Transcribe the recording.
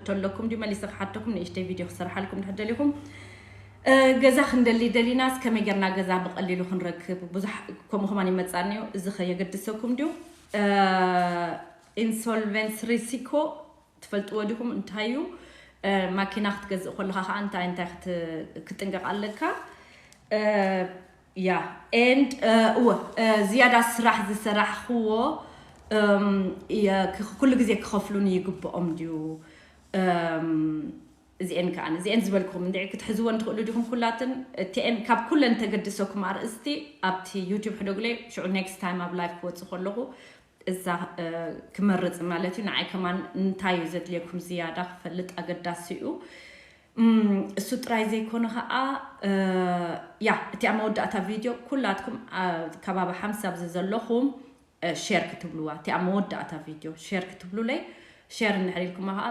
ተለኩም ድዩ መሊሰ ክሓተኩም ንእሽተይ ቪድዮ ክሰርሓልኩም ድሕር ደሊኹም። ገዛ ክንደሊ ደሊናስ ከመይ ጌርና ገዛ ብቐሊሉ ክንረክብ ብዙሕ ከምኡ ከማን ይመጻኒ እዩ። እዚ ከየገድሰኩም ድዩ? ኢንሶልቨንስ ሪሲኮ ትፈልጥዎ ዲኹም? እንታይ እዩ? ማኪና ክትገዝእ ከለኻ ከዓ እንታይ እንታይ ክጥንቀቕ ኣለካ? ያ ኤንድ እወ ዝያዳ ስራሕ ዝሰራሕኽዎ ኩሉ ግዜ ክኸፍሉን ይግብኦም ድዩ? እዚኤን ከዓ እዚኤን ዝበልኩም እንድዒ ክትሕዝወን ትኽእሉ ዲኹም? ኩላትን እቲኤን ካብ ኩለን ተገድሰኩም ኣርእስቲ ኣብቲ ዩቲብ ሕደጉለይ። ሽዑ ኔክስት ታይም ኣብ ላይፍ ክወፅእ ከለኹ እዛ ክመርፅ ማለት እዩ። ንዓይ ከማን እንታይ እዩ ዘድልየኩም ዝያዳ ክፈልጥ ኣገዳሲ እዩ። እሱ ጥራይ ዘይኮነ ከዓ ያ እቲ ኣብ መወዳእታ ቪድዮ ኩላትኩም ከባቢ ሓምሳ ኣብዚ ዘለኹም ሼር ክትብልዋ፣ እቲ ኣብ መወዳእታ ቪድዮ ሼር ክትብሉለይ። ሼር እንድሕር ኢልኩማ ከዓ